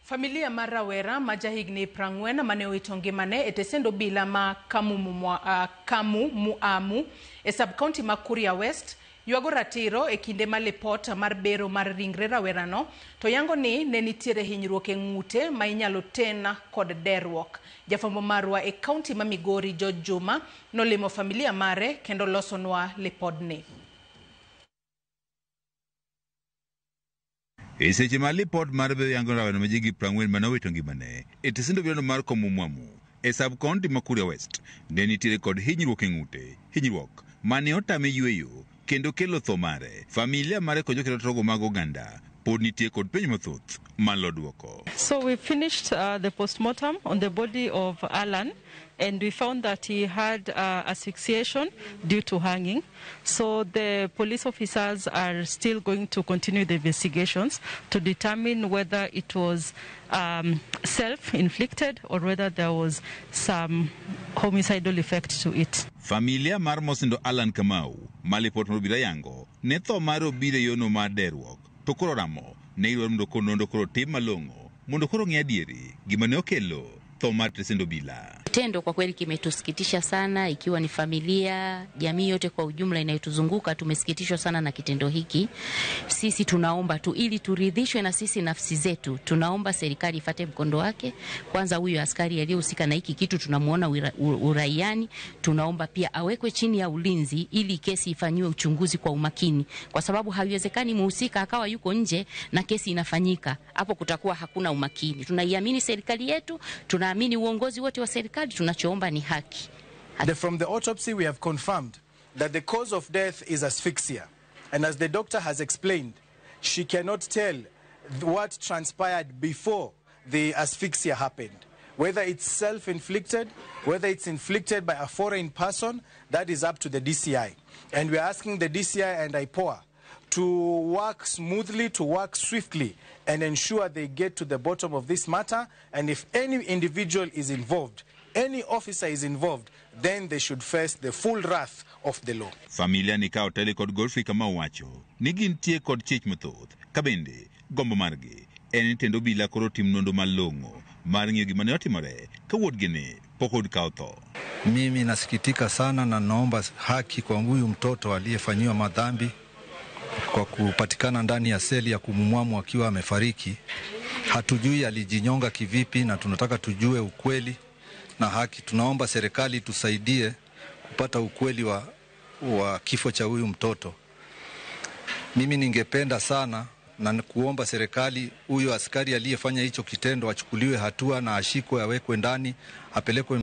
Familia mar rawera ma jahigni 40 mane owito ngimane e tesend obila ma Kamumuamu e sub-county ma Kuria West ywago ratiro e kinde ma lipot mar bero mar ringre rawerano to yango ni ne nitiere hinyruok e ng'ute ma inyalo ten kod derruok. Jafwambo marwa e county ma Migori George Juma nolimo familia mare kendo losonwa lipodni. E seche ma lipot mar bero yango rawera ma jahigni 40 mane owito ngimane e tesend obila mar Kamumuamu e sub-county ma Kuria West ne nitiere kod hinyruok e ng'ute, hinyruok mane otame yweyo kendo kelo tho mare. Familia mare kod joketo rogo mag oganda pod nitie kod penjo mathoth malo duoko. So we finished the postmortem on the body of Alan, and we found that he had asphyxiation due to hanging. So the police officers are still going to continue the investigations to determine whether it was self-inflicted or whether there was some homicidal effect to it. Familia mar mosendo Alan Kamau ma lipot mar obila yango ne tho mare obiro e yono mar derruok to koro ramo ne idwaro mondo koro nonro koro tim malong'o mondo koro ng'e adieri gima ne okelo tho mar tesend obila. Kitendo kwa kweli kimetusikitisha sana, ikiwa ni familia, jamii yote kwa ujumla inayotuzunguka tumesikitishwa sana na kitendo hiki. Sisi tunaomba tu ili turidhishwe na sisi nafsi zetu, tunaomba serikali ifate mkondo wake. Kwanza huyu askari aliyehusika na hiki kitu tunamuona uraiani, tunaomba pia awekwe chini ya ulinzi ili kesi ifanyiwe uchunguzi kwa umakini, kwa sababu haiwezekani muhusika akawa yuko nje na kesi inafanyika. Hapo kutakuwa hakuna umakini. Tunaiamini serikali yetu, tunaamini uongozi wote wa serikali, tunachoomba ni haki. From the autopsy we have confirmed that the cause of death is asphyxia. And as the doctor has explained, she cannot tell what transpired before the asphyxia happened. Whether it's self-inflicted, whether it's inflicted by a foreign person, that is up to the DCI. And we are asking the DCI and IPOA to work smoothly, to work swiftly, and ensure they get to the bottom of this matter. And if any individual is involved, any officer is involved, then they should face the full wrath of the law. Familia ni ka oteli kod Godfrey Kamau wacho ni gintie kod chich mathoth ka bende gombo margi en ni tend obila koro tim nonro malong'o mar ng'iyo gima ne otimore ka wuodgi ni pok okawo tho. Mimi nasikitika sana na naomba haki kwa huyu mtoto aliyefanyiwa madhambi kwa kupatikana ndani ya seli ya Kumumwamu akiwa amefariki. Hatujui alijinyonga kivipi na tunataka tujue ukweli na haki. Tunaomba serikali tusaidie kupata ukweli wa kifo cha huyu mtoto. Mimi ningependa sana na kuomba serikali huyo askari aliyefanya hicho kitendo achukuliwe hatua na ashikwe, awekwe ndani, apelekwe.